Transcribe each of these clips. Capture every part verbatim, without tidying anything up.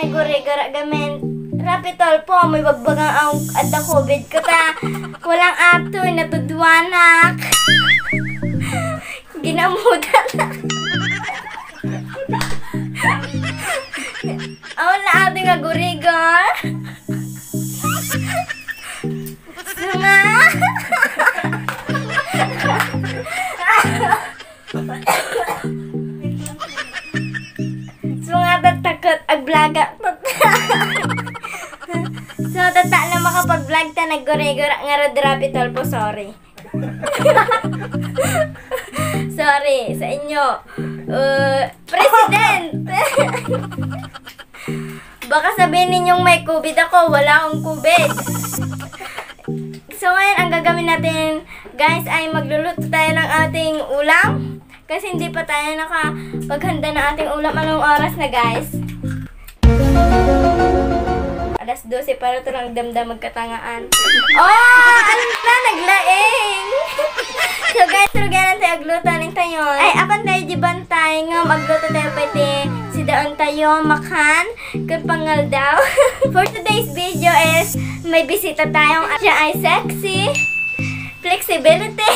Nagurigura gamin. Rapi Tulfo, may bagbagang ang adda covid ko ta. Kulang atoy, natuduanak. Ginamudan. Awan na atoy nga gurigor. Sunga. Sunga, tatakot, agvloga. So, tata na makapag-vlog ta, naggurigura nga Rapi Tulfo, sorry. Sorry sa inyo. Uh, President! Baka sabihin ninyong may covid ako, wala akong covid. So ngayon, ang gagawin natin, guys, ay magluluto tayo ng ating ulam. Kasi hindi pa tayo nakapaghanda ng ating ulam. Anong oras na, guys? Alas dose pa, ito lang damdam magkatangaan. Oh! Ano na? Naglaing! So guys, rugian tayo agluto ning tayon. Ay, apan tayo di bantay nga magluto tayo pwede. Sidaon tayo, makan, ket pangaldaw. For today's video is may bisita tayong siya ay sexy. Flexibility.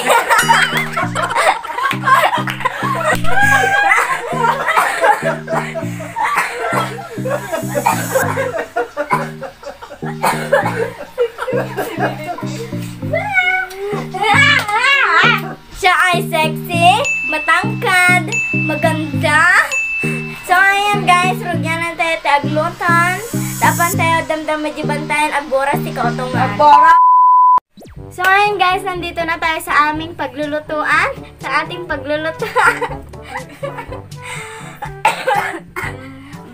Siya ay sexy, matangkad, maganda. So, ayan guys, rugian tayo ti agluton. Apan tayo damdam madibantayan, agburas ti kautungan. Agburas! So, ayun guys, nandito na tayo sa aming paglulutuan, sa ating paglulutuan.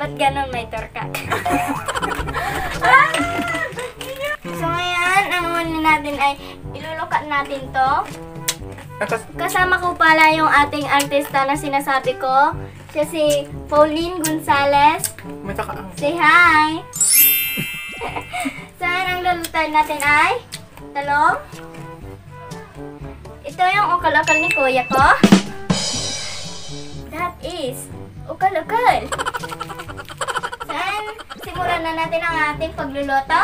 Ba't ganon may turkak? So, ngayon, ang una natin ay ilulukat natin to. Atas- Kasama ko pala yung ating artista na sinasabi ko. Siya si Pauline Gonzalez. May taka- Say hi! So, ang lulutuan natin ay talong. Ito yung ukal-ukal ni kuya ko. That is ukal-ukal. Saan? Simulan na natin ang ating pagluluto.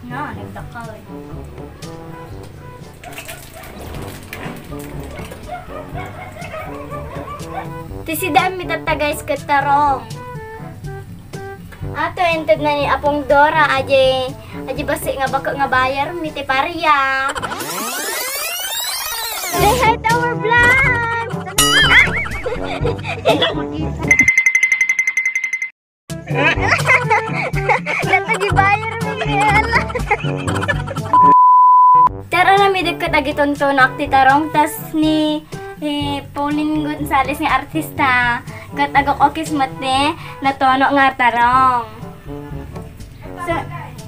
Na, nagdakal. Ti sida mi tatta, guys, ket tarong. Ato, inted na ni Apong Dora, aje, aje basi nga bako nga buyer mi ti paria. Say hi to our vlog! Data di buyer, Miguel. Tara na, midikkat agituntunak ti tarong tas ni, eh, Pauline Gonzalez nga artista. Ket agok-okis met ni natuno nga tarong. So,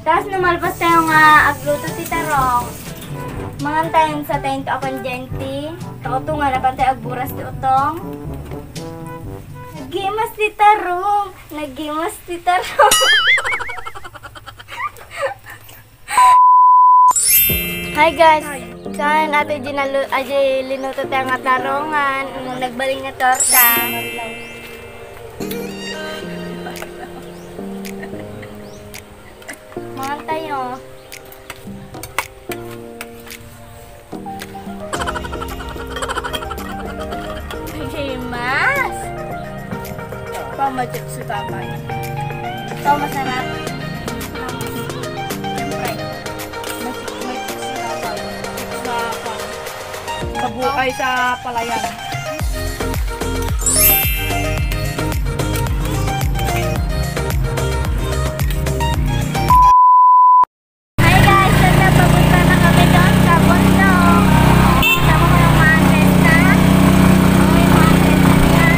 tas no malpas tayo nga agluto ti tarong, mangan tayo sa tayo to apan diente. Tao to nga napan tayo agburas ti utong. Nagimas ti tarong. Nagimas ti tarong. Hi guys! Saan ato ginalu-, aji linuto tayo nga tarongan? Mm, nagbaling nga torta. Mangan tayo. Mickey Mouse! Pamatik si Tatay. Ito, masarap. Siyempre, magic, magic si Tatay. Sa, sa, sa buhay sa palayan. Hi guys, so papunta na kami doon sa bundok. Kita mo yung mountain na. Oh, yung mountain na yan.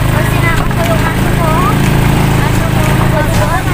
Pag sinakot ko yung aso ko, aso ko, aso ko.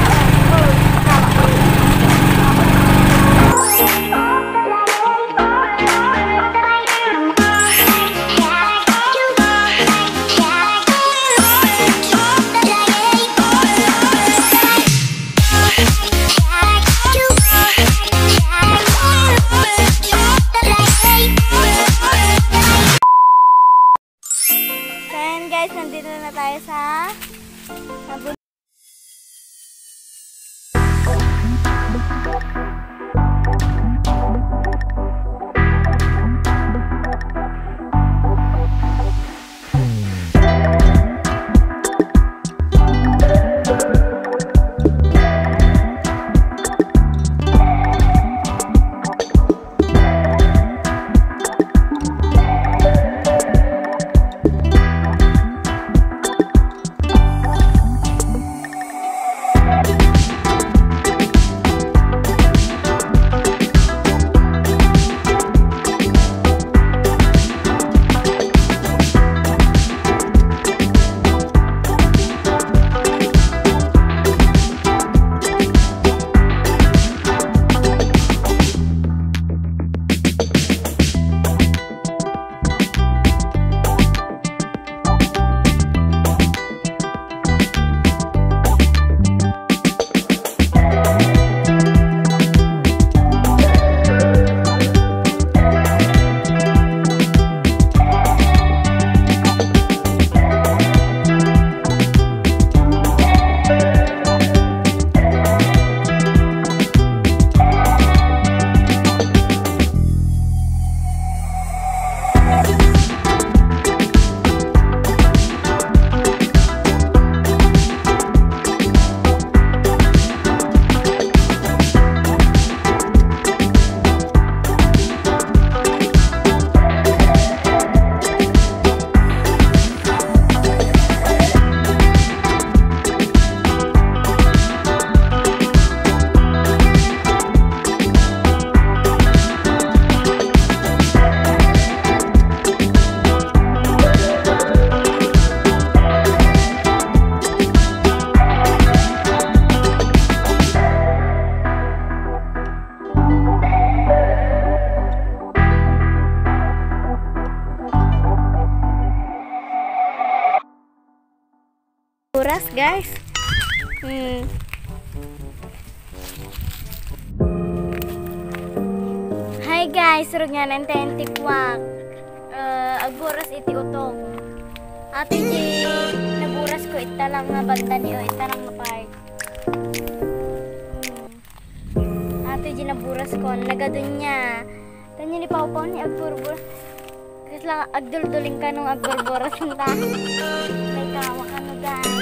Yes, guys. Hmm. Hi guys, rugyanan tayo ti kuak. Eh, agburas iti utong. Ato di naburas ko ita lang nga banda ni, o ita lang nga part. Hmm. Ato di naburas ko, nagadunya. Tanyo ni Pawpaw ni agburbur. Kasla agdulduling kano nga agburburas ta. May kawa kano, guys.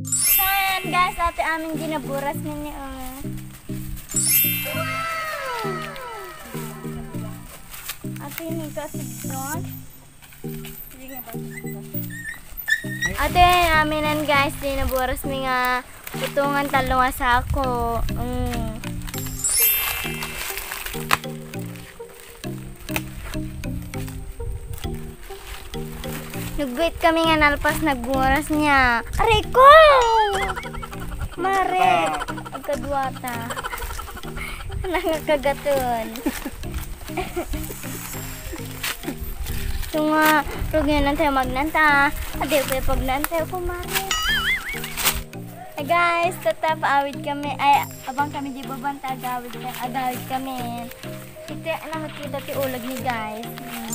So, ayan guys, ato amin ginaburas ninyo, oh. Ato yung ito, si John. Ato yung aminan guys, ginaburas mi nga utungan talo nga sako. Mm. Nagguhit kami nga nalpas, nagburas niya. Aray ko! Mare, agkaduata. Nangakagaton. Tunga, rugyan lang tayo magnanta. Adi ko yung pagnanta, kumare. Hey guys, tata, paawid kami. Ay, abang kami di babanta, agawid, agawid kami. Iti, ano, makita ti ulag ni guys. Hmm.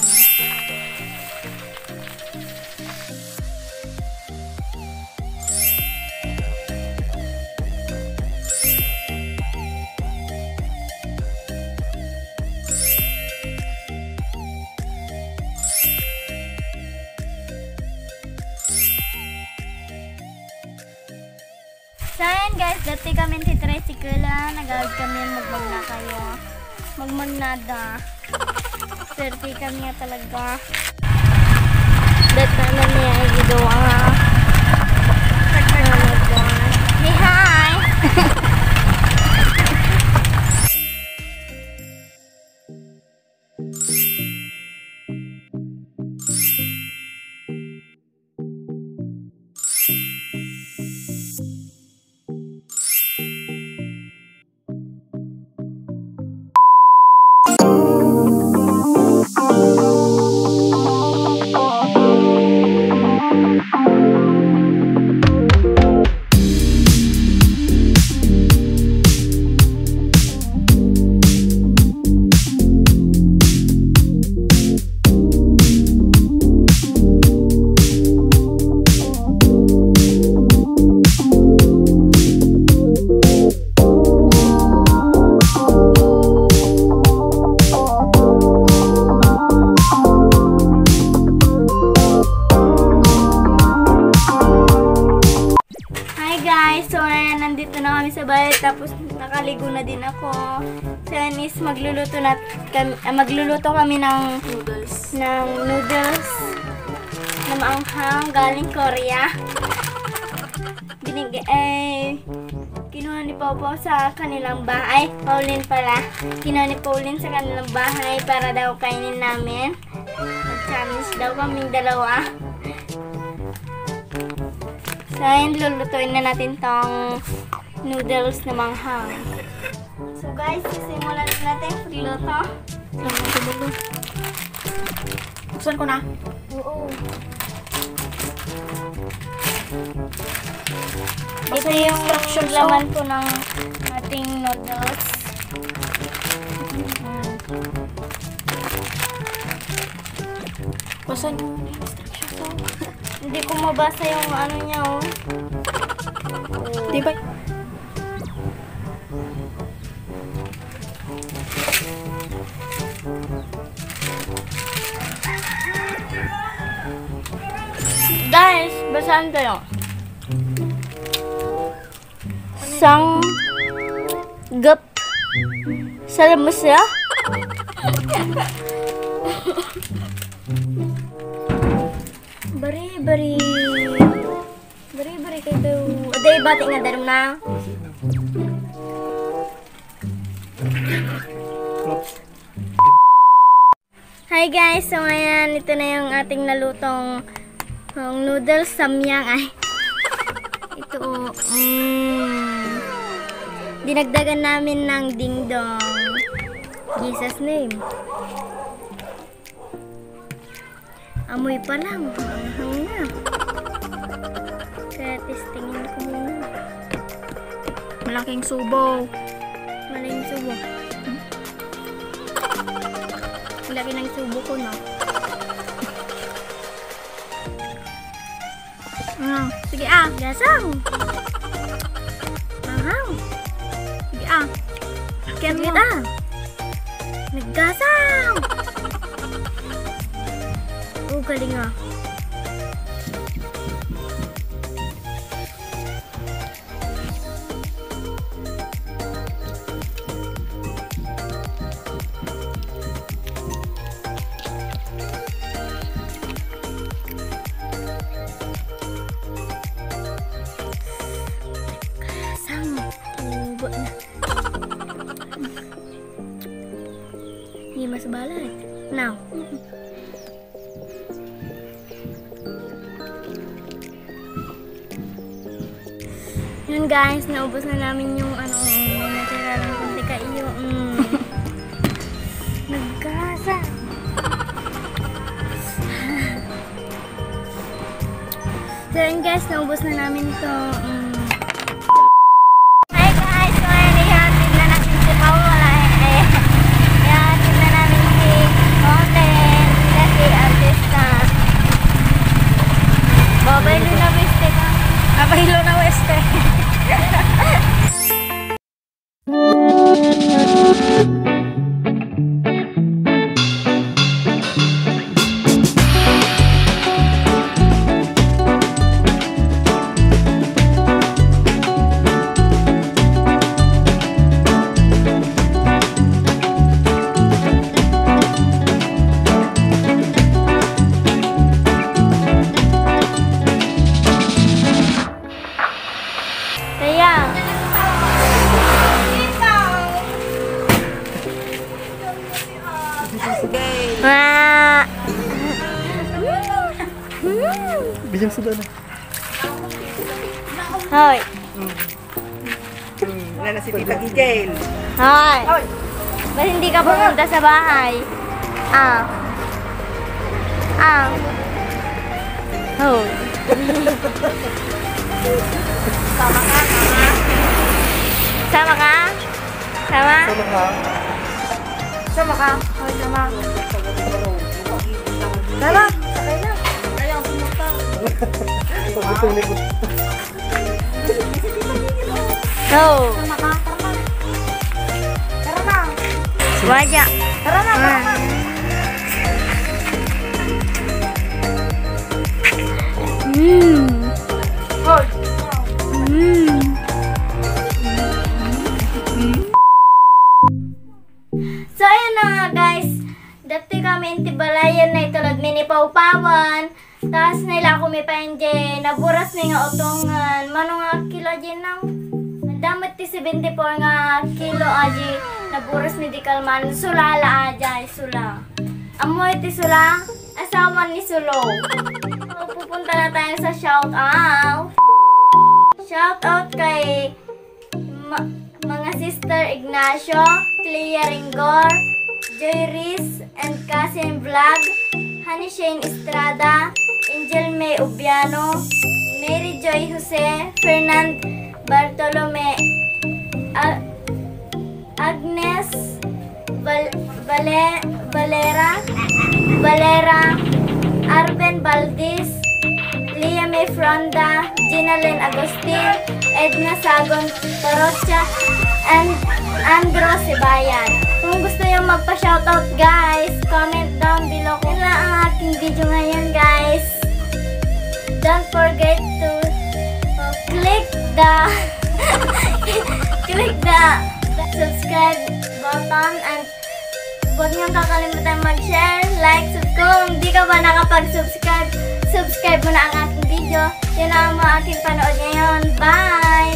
So, ayan guys, dati kami ti tricycle, ah. Nagawid kami, magmagna kayo. Magmagnada. Swerte kami nga talaga. Dat naman niya ay gigawa nga. Talaga. Hey, hi! Hi guys! So ayan, nandito na kami sa bahay, tapos nakaligo na din ako. So ayan is magluluto na kami, ah, magluluto kami ng Noodles. Ng noodles na maanghang galing Korea. Binig-, eh, kinuha ni Popo sa kanilang bahay. Pauline pala. Kinuha ni Pauline sa kanilang bahay para daw kainin namin. Mag-challenge daw kaming dalawa. So, ayun, lulutuin na natin tong noodles na manghang. So, guys, sisimulan na natin pagluto. Buksan ko na. Oo. Basa yung instructions, oh. Ito yung laman po ng ating noodles. Basa yung instructions, oh. Hindi ko mabasa yung ano niya, oh. Di ba? Guys, basahan kayo. Sanggep sa lamas niya? Bari, bari. Bari, bari kayo. Ade, bati nga, darum na. Hi guys! So ngayon, ito na yung ating nalutong, um, noodles samyang. Ay, ito, oh. Mm. Dinagdagan namin ng dingdong. Jesus name. Amoy pa lang, maanghang na. Kaya testingin ko muna. Malaking subo. Malaking subo. Laki ng subo ko, no? Ah, sige, ah. Gasang. Anghang. Sige, ah. Akyat mo. Sige, ah. Naggasang. Oh, galing, ah. Sang, ubo na. Hindi mas balay. Now. Yun guys, naubos na namin yung ano, eh, may natira lang konti kayo. Mm. Nagkasa. So yun guys, naubos na namin to. Mm. Hi guys! So, ayan, ihatid na namin si Paul. Wala, eh, eh. Ihatid na namin si Oten kasi artista. Babay Luna Weste ka. Babay Luna Weste. Bigyan sa dala. Hoy. Hmm, wala na si Tita Gigel. Hoy. Hoy! Ba't hindi ka pumunta sa bahay? Ah. Ah. Hoy. Sama ka, sama. Sama ka? Sama? Sama ka? Sama ka? Hoy, sama. Tara, sakay na. Ayaw, sumuta. Pagkutong ni Go. Sama ka, tara na. Tara na. Waja. Tara na, tara na. Mm. Hoy. Mm. So, ayun na nga, guys. Dati kami inti balayan na itulad mini paupawan. Taas na ila kami pa enje. Naburas mi nga utungan. Mano nga kilo aji na? Ang damit ti seventy-four nga kilo aji. Naburas mi di kalman. Sula la aja, sula. Amoy ti sula. Asawa ni Sulo. So, pupunta na tayo sa shout out. Shout out kay ma- mga Sister Ignacio, Clea Ringor, Joy Riz and Cousin Vlog, Honey Shane Estrada, Angel May Ubiano, Mary Joy Jose, Fernand Bartolome, A- Agnes Val- Vale- Valera, Valera, Arben Valdez, Lia May Fronda, Ginalyn Agustin, Edna Sagon Torocha, and Andro Sibayan. Kung gusto nyo magpa-shoutout, guys, comment down below. Yun lang ang aking video ngayon, guys. Don't forget to uh, click the click the subscribe button and huwag niyong kakalimutan mag-share, like, sub- kung di ka ba nakapag-subscribe, subscribe mo na ang aking video. Yan ang mga aking panood ngayon. Bye!